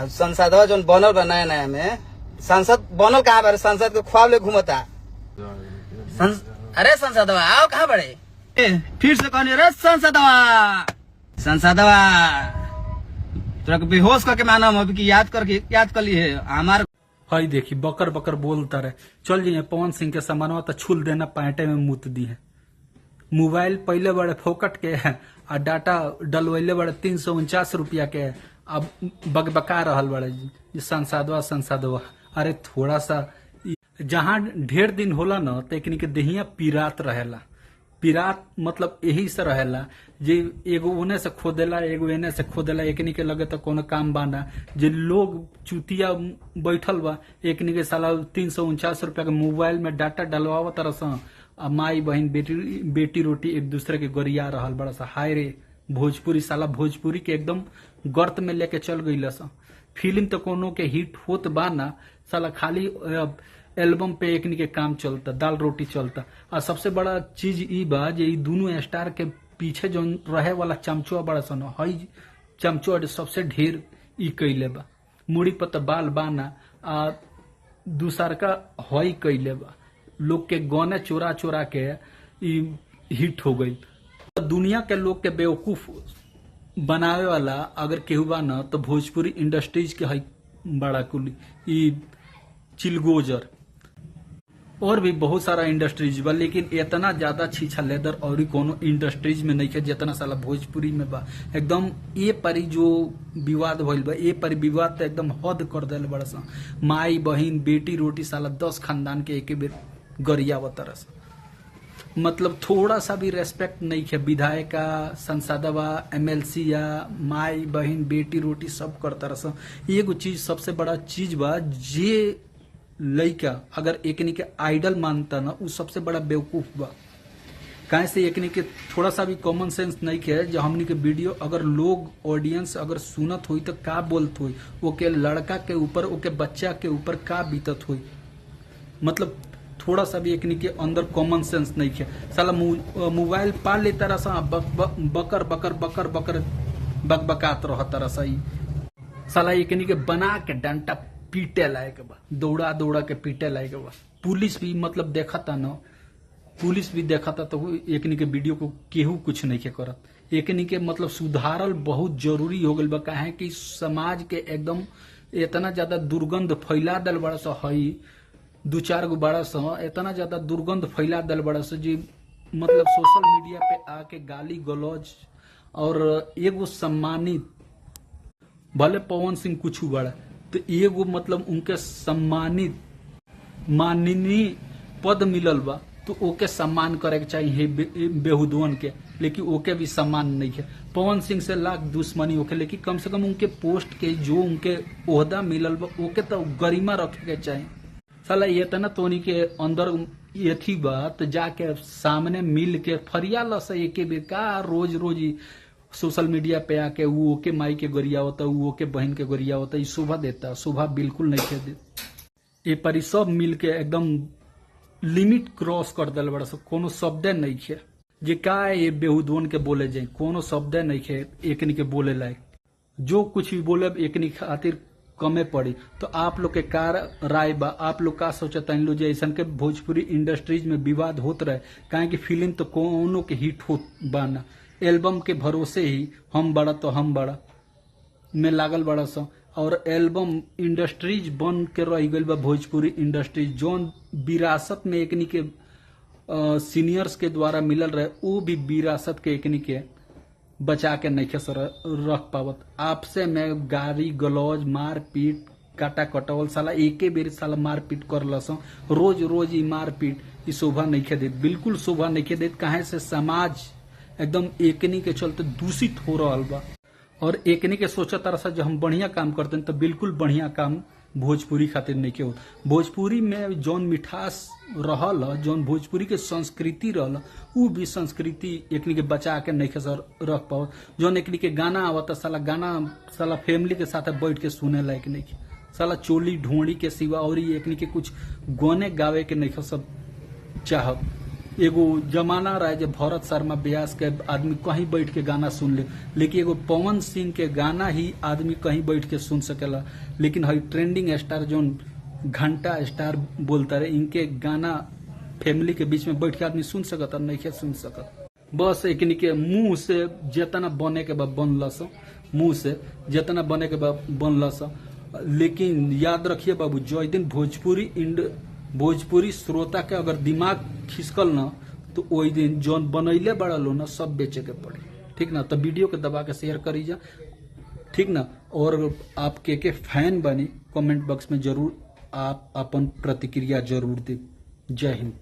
आ संसदवा जौन बनल बा नया नया में, सांसद बनल कहाँ बारे? सांसद के ख्वाब ले घूमता। अरे संसदवा आओ, कहाँ बड़े? फिर से कहनी, अरे संसदवा, संसदवा, तोरा के बेहोश करके मानम अभी की याद करके याद कर ली है हमार। हई देखी, बकर बकर बोलता रहे। चल जी, पवन सिंह के सामानवा तो छुल देना, पैंटे में मूत दी है। मोबाइल पहले बड़े फोकट के है आ डाटा डलवैले बड़े 349 रुपया के। अब बकबका रहल बड़े जी, संसदवा संसदवा। अरे थोड़ा सा जहाँ ढेर दिन होला न तो एकनी के देहिया पीरात रहेला। पीरात मतलब यही से रहेला जे एगो ओने से खोदेला, एगो एने से खोदेला। एकनी के लगे तो कोनो काम बाना जे लोग चुतिया बैठल बा। एकनी के साला 349 रुपया के मोबाइल में डाटा डलवाव तरस आ माई बहन बेटी बेटी रोटी एक दूसरे के गरिया रहल बड़ा सा। हाय रे भोजपुरी, साला भोजपुरी के एकदम गर्त में लेके चल गई सा। फिल्म तो कोनो के हिट होत बा ना, साला खाली एल्बम पे एकनी के काम चलता, दाल रोटी चलता। आ सबसे बड़ा चीज ई बा जे ई दोनों स्टार के पीछे जौन रहे वाला चमचुआ बड़ा सन, हई चमचुआ सबसे ढेर ई कैले बा। मुड़ी पर त बाल बाना आ दूसर का हई कैले बा। लोग के गौने चोरा चोरा के ई हिट हो गई। दुनिया के लोग के बेवकूफ बनावे वाला अगर केहू बा न तो भोजपुरी इंडस्ट्रीज के हई बड़ा कुली ई चिलगोजर। और भी बहुत सारा इंडस्ट्रीज बा, लेकिन इतना ज्यादा छीछा लेदर और कोनो इंडस्ट्रीज में नहीं है जितना साला भोजपुरी में बा। एकदम ए परी जो विवाद भइल बा, ए परी विवाद तो एकदम हद कर देल बड़ा सा। माई बहिन बेटी रोटी साला 10 खानदान के एके बेर गरियावत तरस। मतलब थोड़ा सा भी रेस्पेक्ट नहीं है विधायक, संसदवा, एमएलसी या माई बहिन बेटी रोटी सब करता रस। एगो चीज सबसे बड़ा चीज बा जे लइका अगर एकनी के आइडल मानता ना, उ सबसे बड़ा बेवकूफ बा। काहे से एकनी के थोड़ा सा भी कॉमन सेंस नहीं के जो हमनी के वीडियो अगर लोग ऑडियंस अगर सुनत होई तो का बोलत होई, ओके लड़का के ऊपर ओके बच्चा के ऊपर का बीतत होई। मतलब थोड़ा सा भी एकनी के अंदर कॉमन सेंस नहीं है। साला मोबाइल पा लेता रसा, बकर बकर बकर बकर बकबकात रहता रसा। ई साला एकनी के बना के डंटा पीटे लायक बा, दौड़ा दौड़ा के पीटे लायक बा। पुलिस भी मतलब देखता न, पुलिस भी देखता तो एकनी के वीडियो को केहू कुछ नहीं के करत। एकनी के मतलब सुधारल बहुत जरूरी हो गइल बा। काहे कि समाज के एकदम इतना ज्यादा दुर्गंध फैला दल बड़ा सा हई, दू चार गो बड़ा सा इतना ज्यादा दुर्गंध फैला दल बड़ा सा जी मतलब सोशल मीडिया पे आके गाली गलौज। और एगो सम्मानित भले पवन सिंह कुछ बड़ा तो एगो मतलब उनके सम्मानित माननीय पद मिलल बा तो ओके सम्मान करे के चाहिए बेहुदवन के, लेकिन ओके भी सम्मान नहीं है। पवन सिंह से लाख दुश्मनी होके, लेकिन कम से कम उनके पोस्ट के जो उनके ओहदा मिलल बा ओके तो गरिमा रखे के चाहिए। साला ये तना तोनी के अंदर एथी बा तो जाके सामने मिल के फरिया लस एके बेर। का रोज रोज सोशल मीडिया पे आके वो ओके माई के गरिया होता, वो ओके बहन के गरिया होता, ये शोभा देता? शोभा बिल्कुल नहीं दे। ए परी सब मिल के एकदम लिमिट क्रॉस कर दिल बड़ा सा। कोनो शब्दे नहीं है जे का ये बेहुदवन के बोले जाए, कोनो शब्दे नहीं है एकनी के बोले लायक। जो कुछ भी बोले एकनी खातिर कमे पड़ी। तो आप लोग के का राय बा, आप लोग का सोचता इन लोग जे ऐसा के भोजपुरी इंडस्ट्रीज में विवाद होत रहे? काहे कि फिल्म तो कोनो के हिट होत बाना, एल्बम के भरोसे ही हम बड़ा तो हम बड़ा में लागल बड़ा सा। और एल्बम इंडस्ट्रीज बन के रह गई बा भोजपुरी इंडस्ट्रीज। जोन विरासत में एकनी के सीनियर्स के द्वारा मिलल रहे वो भी विरासत के एकनी के बचा के नहीं सर रख पावत। आपसे में गारी गलौज मार पीट काटा कटवल साला एके बेर साला मारपीट कर लस, रोज रोज ई मारपीट ई शोभा नहीं देत, बिल्कुल शोभा नहीं देत। काहे से समाज एकदम एकनी के चलते दूषित हो रहा बा। और एकनी के सोचा तरह से जो हम बढ़िया काम करते हैं तो बिल्कुल बढ़िया काम भोजपुरी खातिर नहीं के हो। भोजपुरी में जौन मिठास रहल, जौन भोजपुरी के संस्कृति रहल, उ भी संस्कृति एकनी के बचा के नहीं के सर रख पाओ। जौन एकनी के गाना आवता साला गाना साला फैमिली के साथ बैठ के सुने लायक नहीं के। साला चोली ढोड़ी के सिवा और एकनी के कुछ गाने गावे के नहीं सब चाहत। एगो जमाना रहे जे भरत शर्मा व्यास के आदमी कहीं बैठ के गाना सुन ले, लेकिन एगो पवन सिंह के गाना ही आदमी कहीं बैठ के सुन सकेला। लेकिन हई ट्रेंडिंग स्टार जोन घंटा स्टार बोलता रहे, इनके गाना फैमिली के बीच में बैठ के आदमी सुन सकता नहीं सुन सकत। बस एकनी के मुंह से जितना बने के बा बनलस, मुंह से जितना बने के बा बनलस। लेकिन याद रखिए बाबू, जो दिन भोजपुरी श्रोता के अगर दिमाग खिसकल ना तो वही दिन जौन बनैले बड़ा लो ना सब बेचे के पड़ी, ठीक ना। तो वीडियो के दबा के शेयर करी जा, ठीक ना। और आप के फैन बनी कमेंट बॉक्स में जरूर आप अपन प्रतिक्रिया जरूर दी। जय हिंद।